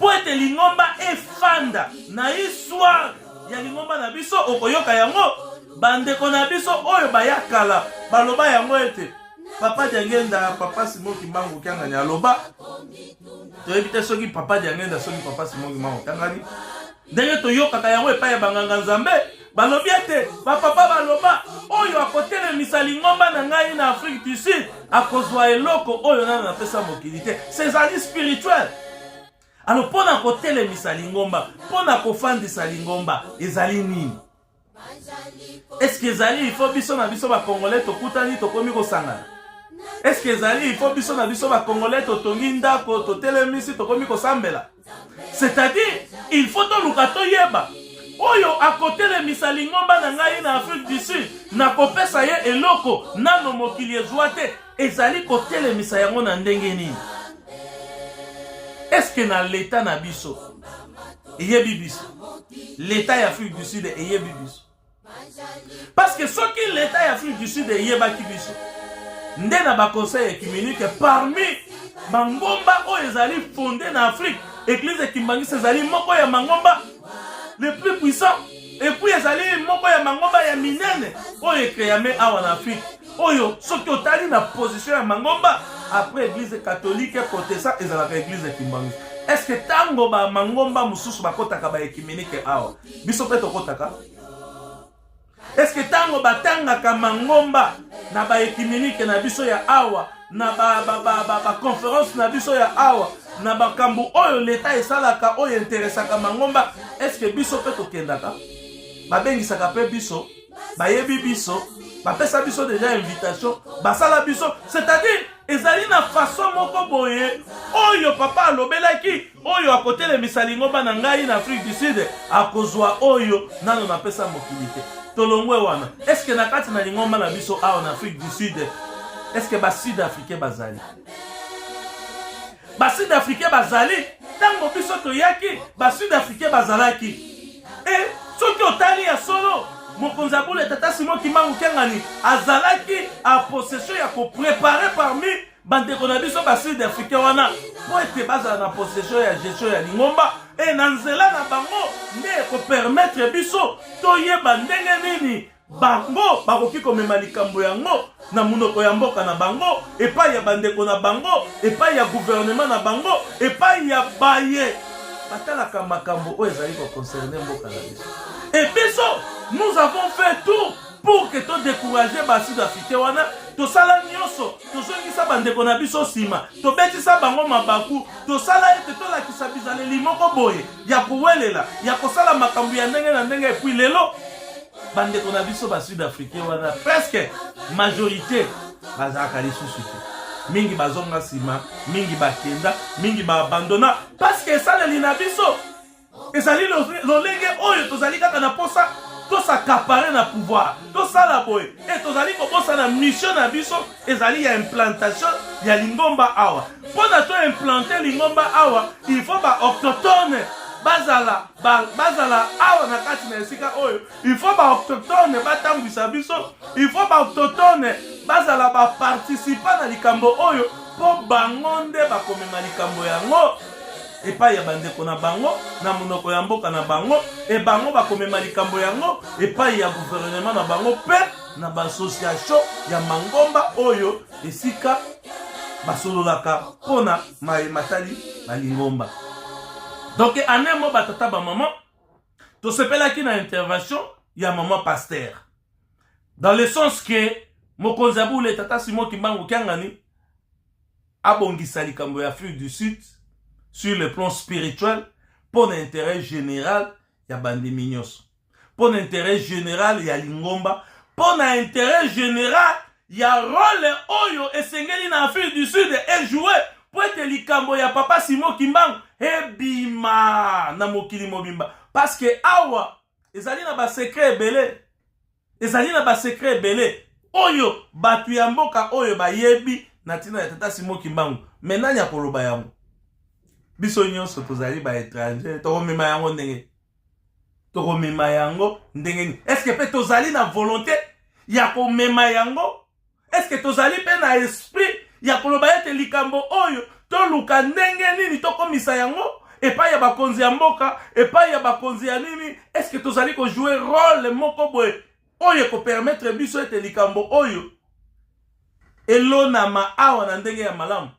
Mpo ete lingomba efanda na histoire ya lingomba na biso, okoyoka yango bandeko na biso oyo baya kala baloba yango ete Papa Diangenda, Papa Simon Kimbangu Kiangani aloba. Toyebi te soki Papa Diangenda, soki Papa Simon Kimbangu Kiangani, ndenge toyokaka yango epai ya banganga Nzambe, balobi ete bapapa baloba: oyo akotelemisa lingomba na ngai na Afrique du Sud akozwa eloko oyo nano napesa mokili te. Ezali spirituel. Alors, mpo na kotelemisa lingomba, mpo na kofandisa lingomba, ezali nini? Est-ce ezali il faut biso na biso Bacongolais tokutani, tokomi kosangana? Est-ce ezali il faut biso na biso Bacongolais totongi ndako, totelemisi, tokomi kosambela? C'est-à-dire, il faut toluka toyeba oyo akotelemisa lingomba na ngai na Afrique du Sud, nakopesa ye eloko nano mokili ezwa te. Ezali kotelemisa yango na ndenge nini? Est-ce na leta na biso eyebi biso? Leta ya Afrique du Sud eyebi biso? Parce que soki leta ya Afrique du Sud eyebaki biso nde na baconseil œcuménique, parmi mangomba oyo ezali fondé na Afrique, Église Kimbanguiste ezali moko ya mangomba le plus puissant, et puis ezali moko ya mangomba ya minene oyo ecréame awa na Afrique, oyo soki otali na position ya mangomba, après Église catholique, protestant, ezalaka Église Kimbanguiste. Est ce que ntango bamangomba mosusu bakɔtaka baœcuménique awa, biso mpe tokɔtaka? Est ce que ntango batangaka mangomba na baœcuménique na biso ya awa, na baconférence na biso ya awa, na makambo oyo leta esalaka oyo interesaka mangomba, est ce que biso mpe tokendaka? Babengisaka mpe biso? Bayebi biso? Bapesa biso déjà invitation? Basala biso? C'est-à-dire, ezali na façon moko boye oyo papa alobelaki: oyo akotelemisa lingomba na ngai na Afrique du Sud akozwa oyo nano napesa mokili te. Tolongwe wana. Est-ce na kati na lingomba na biso awa na Afrique du Sud, est-ce Basud africain bazali? Basud africain bazali. Ntango biso toyaki, Basud africain bazalaki. E soki otali ya solo, mokonzi ya bule, tata Simon Kimbangu Kiangani, azalaki en possession ya kopréparer parmi bandeko na biso Basud africain wana mpo ete bazala na possession ya gestion ya lingomba, e na nzela na bango nde ekopermettre biso toyeba ndenge nini bango bakoki komema likambo yango na monoko ya mboka na bango, epai ya bandeko na bango, epai ya gouvernement na bango, epai ya baye batalaka makambo oyo ezali koconcerner mboka na biso. E biso, nous avons fait tout pour que todécourage Basud africain wana. Tosala nyonso, tozongisa bandeko na biso nsima, tobetisa bango mabaku, tosala ete tolakisa bizaleli moko boye ya kowelela, ya kosala makambo ya ndenge na ndenge. Et puis lelo bandeko na biso Basud africain wana, presque majorité bazalaka lisusu te. Mingi bazonga nsima, mingi bakenda, mingi baabandonna, parce que esaleli na biso ezali lolenge oyo tozali kaka na posa tos'accaparer na pouvoir, tosala boye. E tozali kobosana mission na biso ezali ya implantation ya lingomba awa. Mpo na toimplanter lingomba awa, il faut baautochtone bazala bazala awa na kati na esika oyo. Il faut baautochtone batambwisa biso, il faut baautochtone bazala baparticipant na likambo oyo, mpo bango nde bakomema likambo yango epai ya bandeko na bango na monoko ya mboka na bango, e bango bakomema likambo yango epai ya gouvernement na bango mpe na baassociation ya mangomba oyo esika basololaka mpona maye matali balingomba. Donc, ane mo batata, bamama, tosepelaki na intervention ya mama pasteur, dans le sens que mokonzi ya bule, tata Simon Kimbangu Kiangani, abongisa likambo ya Afrique du Sud sur le plan spirituel mpo na intérêt général ya bandimi nyonso, mpo na intérêt général ya lingomba, mpo na intérêt général ya rôle oyo esengeli na Afrique du Sud ejoue, mpo ete likambo ya papa Simon Kimbangu ebima na mokili mobimba. Parce que awa ezali na basecret ebele, ezali na basecret ebele oyo bato ya mboka oyo bayebi na ntina ya tata Simon Kimbangu. Me nani akoloba yango? Biso nyonso tozali baétranger. Tokomema yango ndenge, tokomema yango ndenge nini? Est-ce mpe tozali na volonté ya komema yango? Est-ce tozali mpe na esprit ya koloba ete likambo oyo toluka ndenge nini tokomisa yango? Epai ya bakonzi ya mboka, epai ya bakonzi ya nini, est-ce tozali kojouer rôle moko boye oyo ekopermettre biso ete likambo oyo elonama awa na ndenge ya malamu?